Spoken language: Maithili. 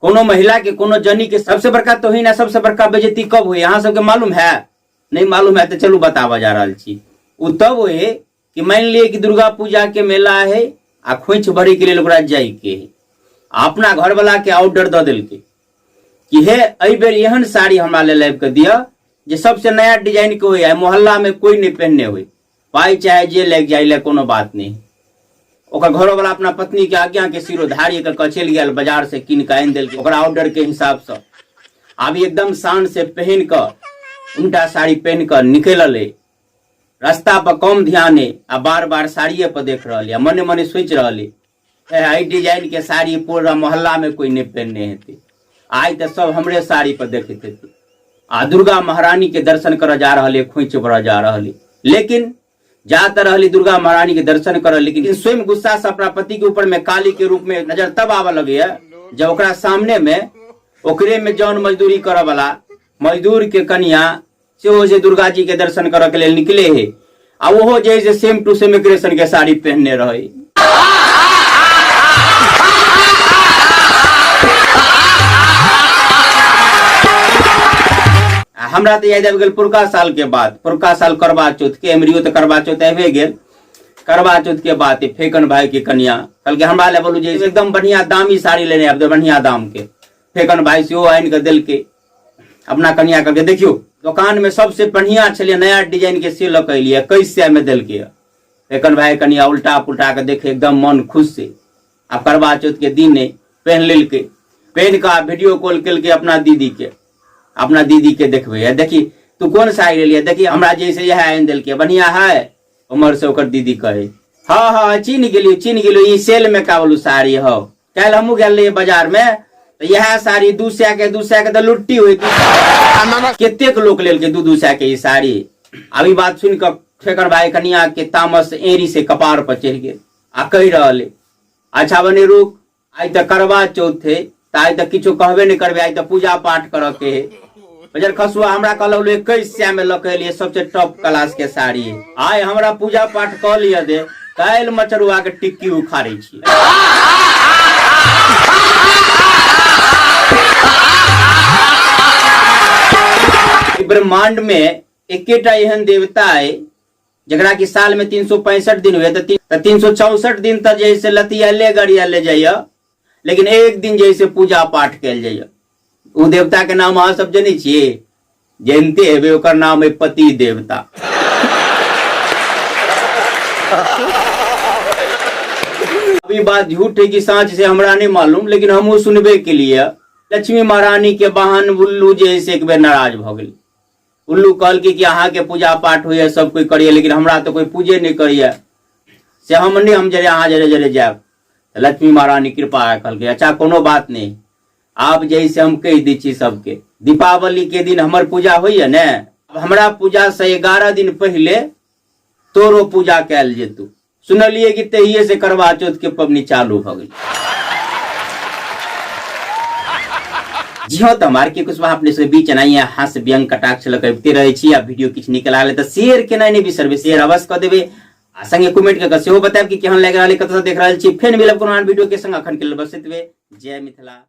कोनो महिला के कोनो जनी के सबसे बड़का तोहिन आ सबसे बड़का बेइज्जती कब हुई अहाँ सबके मालूम है? नहीं मालूम है तो चलू बताबऽ जा रहल छी। उ तब होए कि मान लिए कि दुर्गा पूजा के मेला है आ खोइछ भरे के लेल ओकरा जाय के है, आ अपना घर वाला के ऑर्डर दऽ देलकै कि हे एहि बेर एहन साड़ी हमरा लेल लाबि कऽ दिअ जे सबसे नया डिजाइन के होय, मोहल्ला में कोई नहीं पहनने होय, पाई चाहे जे लागि जाय ले कोनो बात नहीं। ओकर घरोवाला अपना पत्नी के आज्ञा के सिरोधारी कऽ चलि गेल, बाजार से कीन कऽ आनि देलकै ओकरा ऑर्डर के हिसाब से। आब एकदम शान से पहन कऽ उनटा साड़ी पहन कऽ निकलल है, रास्ता पर कम ध्यान है आ बार बार साड़िए पर देख रहल है, मने मने सोचि रहल है एहि डिजाइन के साड़ी पूरा मोहल्ला में कोई नहीं पहनने हेतै, आइ तऽ सब हमरे साड़ी पर देखैत हेतै। आ दुर्गा महारानी के दर्शन करऽ जा रहल है, खोइछ भरऽ जा रहल है, लेकिन जा तऽ रहली दुर्गा महारानी के दर्शन करऽ, लेकिन स्वयं गुस्सा से अपना पति के ऊपर में काली के रूप में नजर तब आबऽ लगैया जब ओकरा सामने में ओकरे में जौन मजदूरी करऽ वाला मजदूर के कनिया सेहो जे दुर्गा जी के दर्शन करऽ के लेल निकले है आ ओहो जे है सेम टू सेम एकरे के साड़ी पहनने रहे। आ हमरा तऽ याद आबि गेल पुरका साल के बात, पुरका साल करवा चौथ के, एमरियो तऽ करवा चौथ आबि गेल। करवा चौथ के बात फेकन भाई के कनिया कहलकै हमरा ले बोलू जे एकदम बढ़िया दामी साड़ी लेने आबि, बढ़िया दाम के। फेकन भाई सेहो आनि कऽ देलकै अपना कनिया कहलकै देखियौ दोकान में सबसे बढ़िया छलियै नया डिजाइन के से लऽ कऽ एलियै 21 सए में देलकै। फेकन भाई कनिया उल्टा पुल्टा के देखे एकदम मन खुश से। आब करवा चौथ के दिन है, पहन लेलकै, पहन कऽ वीडियो कॉल केलकै अपना दीदी के, अपना दीदी के देखबै है देखी तू कोन साड़ी लेलियै, देखी हमरा जे से इएह आनि देलकै बढ़िया है। उमर से ओकर दीदी कहे हाँ हाँ चिन्ह गेलियो चिन्ह गेलियो, ई सेल में का बोलू साड़ी हौ, काल्हि हमहूँ गेल रहियै बाजार में तऽ इएह साड़ी 200 के 200 के तऽ लुट्टी होइत, कतेक लोक लेलकै 2-2 सए के ई साड़ी। आब ई बात सुनि कऽ फेकर भाई कनिया के तामस एड़ी से कपार पर चढ़ि गेल आ कहि रहल है अच्छा बने रुक, आइ तऽ करवा चौथ है तऽ आइ तऽ किछो कहबे नहि करबै, आइ तऽ पूजा पाठ करऽ के है। बजर खसुआ हमरा कहलक 21 सए में लऽ के एलियै सबसे टॉप क्लास के साड़ी, आइ हमरा पूजा पाठ कऽ लिअ दे, काल्हि मचरुआ के टिक्की उखाड़ै छी। ब्रह्मांड में एकेटा एहन देवता है जकरा कि साल में 365 दिन हुए तऽ 364 दिन तऽ जे से लतियाले गरियाले जाइए, लेकिन एक दिन जे से पूजा पाठ कयल जाइए। ओ देवता के नाम अहाँ सब जनै छियै? जानते हेबै, ओकर नाम है पति देवता। अभी बात झूठ है कि साँच से हमरा नहीं मालूम, लेकिन हमहूँ सुनबे के लिए लक्ष्मी महारानी के वाहन उल्लू जे है से एक बेर नाराज भऽ गेल। उल्लू कहलकै कि अहाँके पूजा पाठ होइए सब कोइ करैए, लेकिन हमरा तऽ कोइ पूजे नहि करैए, से हम नहि, हम जरे अहाँ जरे जरे जायब। तऽ लक्ष्मी महारानी कृपा कहलकै अच्छा कोनो बात नहि, आब जे से हम कहि दै छी सबके दीपावली के दिन हमर पूजा होइए ने, अब हमरा पूजा से 11 दिन पहिले तोरो पूजा कयल जेतू। सुनलियै कि तहिए से करवा चौथ के पबनी चालू भऽ गेल। जी हाँ, तऽ हम के कुशवाहा अपने सबके बीच एनाहिए हास्य व्यंग कटाक्ष लऽ कऽ अबिते रहै छी। आ वीडियो किछु नीक लागलै तऽ शेयर केनाइ नहि बिसरबै, शेयर अवश्य कऽ देबै आ संगे कमेंट कऽ कऽ सेहो बतायब कि केहन लागि रहल है, कतऽसँ देख रहल छी। फेर मिलब कोनो आन वीडियो के संग, अखन के लेल बस एतबे। जय मिथिला।